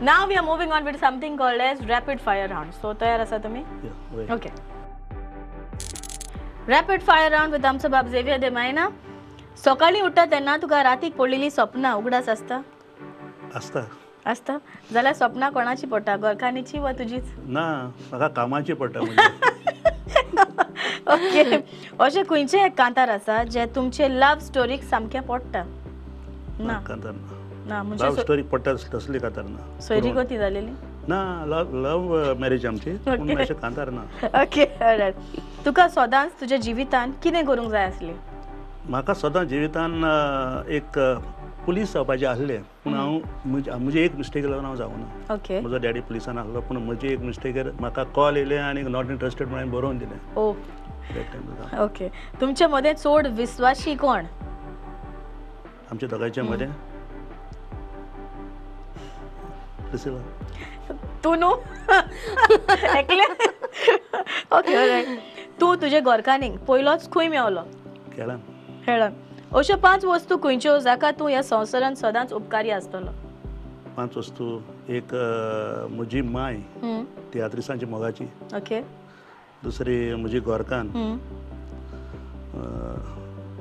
Now we are moving on with something called as rapid fire round. So तयार आसा तुमी? Okay. Rapid fire round with आमचो बाब Xavier दे मायना. सकाळीं उठ्ठा तेन्ना तुका रातीक पडलेली सपनां उगडास आसता? आसता. आसता. जाल्यार सपनां कोणाची पडटा, घरकान्नीची वा तुजीच? ना, म्हाका कामाची पडटा. ओके. अशें खंयचें एक कांतार आसा जें तुमचे लव्ह स्टोरीक सामकें पडटा? ना, कांतार ना. ना म्हणजे लव्ह स्टोरी पडटा तसली कांतार ना. सोयरी गती जालेली ना. लव्ह मॅरेज आमची, पूण अशें कांतार ना. Okay, all right. तुका सदांच तुज्या जिवितान कितें करूंक जाय आसलें? म्हाका सदां जिवितान एक पुलीस जावपाचें आसलें, पूण हांव म्हजी एक मिस्टेक लागून हांव जावना. ओके. म्हजो डॅडी पुलिसान आसलो, पूण म्हजी एक मिस्टेकेर म्हाका कॉल येयलें आनी not interested म्हणून बरोवन दिलें. ओके. तुमचे मदें चड विस्वाशी कोण? आमच्या दोगांयच्या मदें प्रिसिला. तूं न्हू एकलें? Okay, all right. तूं तुजे घरकान्नीक पयलोच खंय मेवलो? खेळान. खेळान. अश्यो 5 वस्तू खंयच्यो जाका तूं ह्या संवसारांत सदांच उपकारी आसतलो? 5 वस्तू. एक म्हजी माय, तियात्रिसांची मोगाची. ओके. दुसरी म्हजी घरकान्न,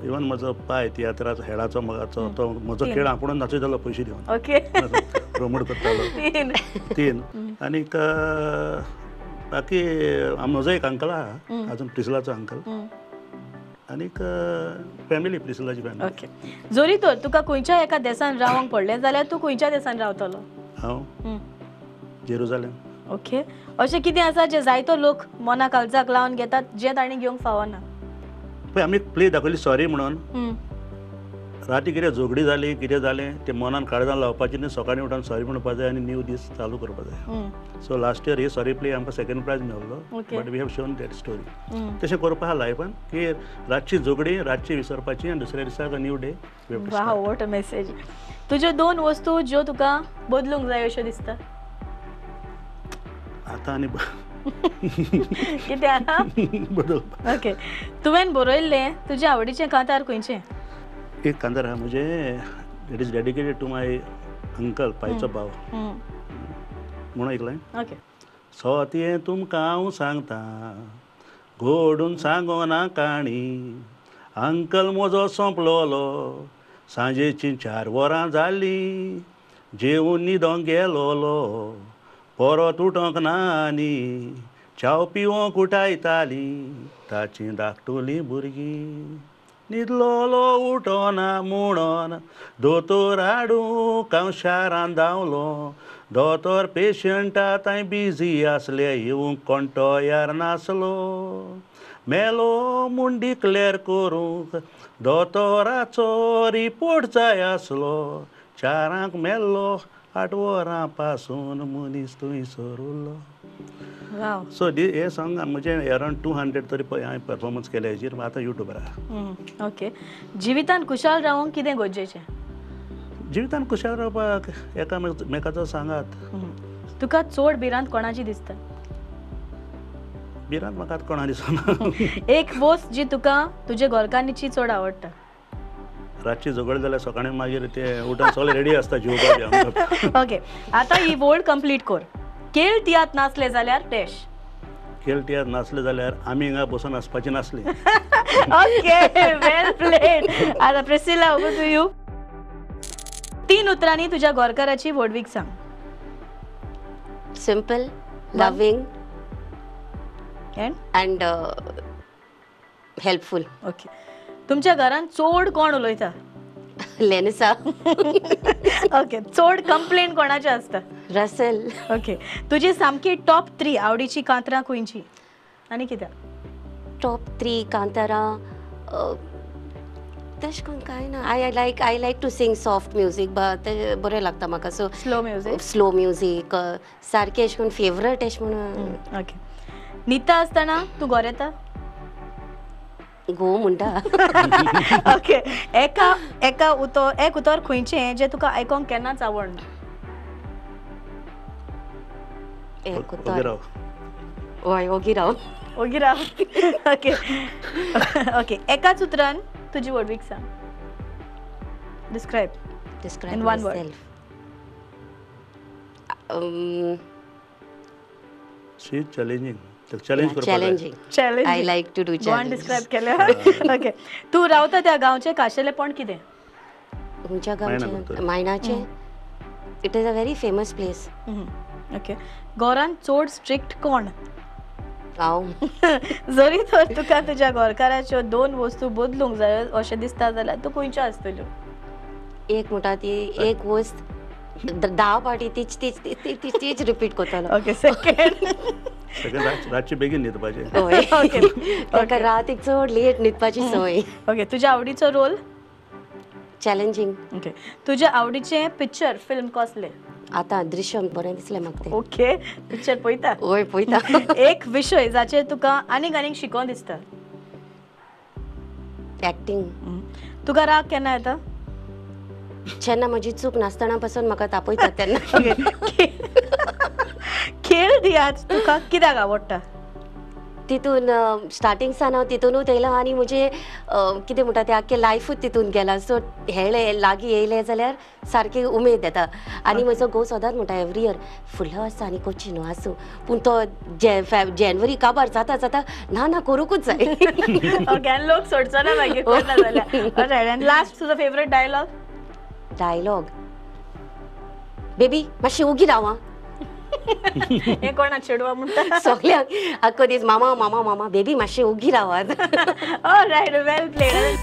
इवन म्हजो पाय तियात्राचो हेळाचो मोगाचो, तो म्हजो खेळ आपूण नाचयतालो पयशे दिवन. ओके. प्रमोट करतालो. 3. आनीक बाकी म्हजो एक अंकल आहा अजून, प्रिसिलाचो अंकल, आनीक फॅमिली, प्रिसिलाची फॅमिली. ओके. जरी तर तुका खंयच्या एका देशान रावंक पडलें जाल्यार तूं खंयच्या देशान रावतलो? हांव जेरुजालेम. ओके. अशें कितें आसा जें जायतो लोक मना काळजाक लावन घेतात जें तांणी घेवंक फावना? पळय, आमी प्ले दाखयली सॉरी म्हणून, राती कितें झगडी जाली कितें जालें तें मनान काळजान लावपाचें न्ही, सकाळीं उठून सॉरी म्हणपाक जाय आनी न्यू दीस चालू करपाक जाय. सो लास्ट इयर ही सॉरी प्ले आमकां सेकंड प्रायज मेळ्ळो, but we have shown that story. तशें करपा आहा लायफान की रातची झगडी रातची विसरपाची आनी दुसऱ्या दिसाक न्यू डे. वाह, what a message. तुज्यो 2 वस्तू ज्यो तुका बदलूंक जाय अश्यो दिसता आतां? आनी कितें आहा बदल? ओके. तुवें बरयल्लें तुज्या आवडीचें कांतार खंयचें? एक कांतार आहा म्हजें, it is dedicated to my uncle, पायचो भाव म्हणून ऐकलें. ओके. सोतयें तुमकां हांव सांगता, घडून सांगोना काणी, अंकल म्हजो सोंपलोलो, सांजेचीं 4 वरां जालीं, जेवन न्हिदोंक गेलोलो, परत उठोंक ना आनी च्याव पिवोंक उठायतालीं ताचीं धाकटुलीं भुरगीं, न्हिदलोलो उठोना म्हणून दोतोर हाडूंक हांव शारान धांवलो, दोतोर पेशंट आतां बिजी आसले, येवंक कोण तयार नासलो, मेलो म्हूण डिक्लेर करूंक दोतोराचो रिपोर्ट जाय आसलो, 4 मेल्लो 8 वरां पासून मनीस थंयसर उरलो. सो हे सॉंग म्हजें अरावंड 200 तरी हांवें परफॉर्मन्स केले हेजेर, आतां युट्यूबार आहा. ओके. जिवितान खुशाल रावंक कितें गरजेचें? जिवितान खुशाल रावपाक एकामेकाचो सांगात. तुका चड भिरांत कोणाची दिसता? भिरांत म्हाका कोणा दिसना. एक वस्त जी तुका तुजे घरकान्नीची चड आवडटा? रातची झगड जाल्यार सकाळीं मागीर ते उठून सगळे रेडी आसता जेवपाक. ओके. आतां ही वर्ड कंप्लीट कर. केळ तियात्र नासले जाल्यार डॅश. केळ तियात्र नासले जाल्यार आमी हिंगा बसून आसपाची नासली. Okay, well played. आतां प्रिसिला, ओवर टू you. 3 उतरांनी तुज्या घरकाराची व्हडवीक सांग. Simple, loving and helpful. Okay. तुमच्या घरान चड कोण उलयता? लेनिसा. ओके. चड कंप्लेन कोणाचे आसता? रसल. ओके. तुजी सामकी टॉप 3 आवडीची कांतरां खंयची आनी कित्याक? टॉप 3 कांतारां तशें करून कांय ना. I like to sing soft music, तें बरें लागता म्हाका. So slow music. Slow music सारकें अशें करून फेवरेट अशें म्हणून. ओके. न्हिदता आसतना तूं गोरेता? गो म्हणटा. ओके. एका एका उतर, एक उतर खंयचें जें तुका आयकोंक केन्नाच आवडना? एक उतर. हय, ओगी राव. ओगी राव. ओके. ओके. एकाच उतरान तुजी व्हडवीक सांग. Describe. Describe in one word. She is challenging. Challenge करपाक. Challenging. Challenging. I like to do Goan challenge. Describe केलें. ओके, तूं रावता त्या गांवचें खाशेलेपण कितें? खंयच्या मायणा गांवचें? मायणाचें. It is a very famous place. Okay, घरान चड स्ट्रिक्ट कोण? हांव. जरी तर तुका तुज्या घरकाराच्यो दोन वस्तू बदलूंक जाय अशें दिसता जाल्यार तूं खंयच्यो आसतल्यो? एक म्हणटा ती एक वस्त 10 फावटी तीच तीच तीच तीच तीच रिपीट करतलो. Okay, second. सेकंड, रातची बेगीन न्हिदपाचें. हय, ताका रातीक चड लेट न्हिदपाची संवय. ओके, तुज्या आवडीचो रोल? चॅलेंजींग. ओके, तुज्या आवडीचें पिक्चर फिल्म कसलें? आतां दृश्यम बरें दिसलें म्हाका तें. ओके, पिक्चर पळयता? हय, पळयता. एक विशय जाचेर तुका आनीक आनीक शिकोन दिसता? एक्टींग. तुका राग केन्ना येता? जेन्ना म्हजी चूक नासतना पासून म्हाका तापयतात तेन्ना. ओके, खेळ दियात तुका कित्याक आवडटा? तितून स्टार्टींग सान हांव तितूनूच येयलां आनी म्हजें कितें म्हणटा तें आख्खें लायफूच तितून गेलां. सो हेळे लागीं येयलें जाल्यार सारकी उमेद येता. आनी म्हजो घोव सदांच म्हणटा एवरी इयर फुडल्या वर्सा आनी करची न्हू, आसूं, पूण तो जेनवरी काबार जाता जाता ना ना करूंकूच जाय. ओके, आनी लोक सोडचो ना मागीर करना जाल्यार. रायट, आनी लास्ट तुजो फेवरेट डायलॉग? डायलॉग, बेबी मातशी ओगी राव आं. हें कोणा चेडवा म्हणटा? सगळ्यांक आख्खो दीस मामा मामा मामा, बेबी मातशें ओगी रावात. ऑलरायट, वेल प्लेड.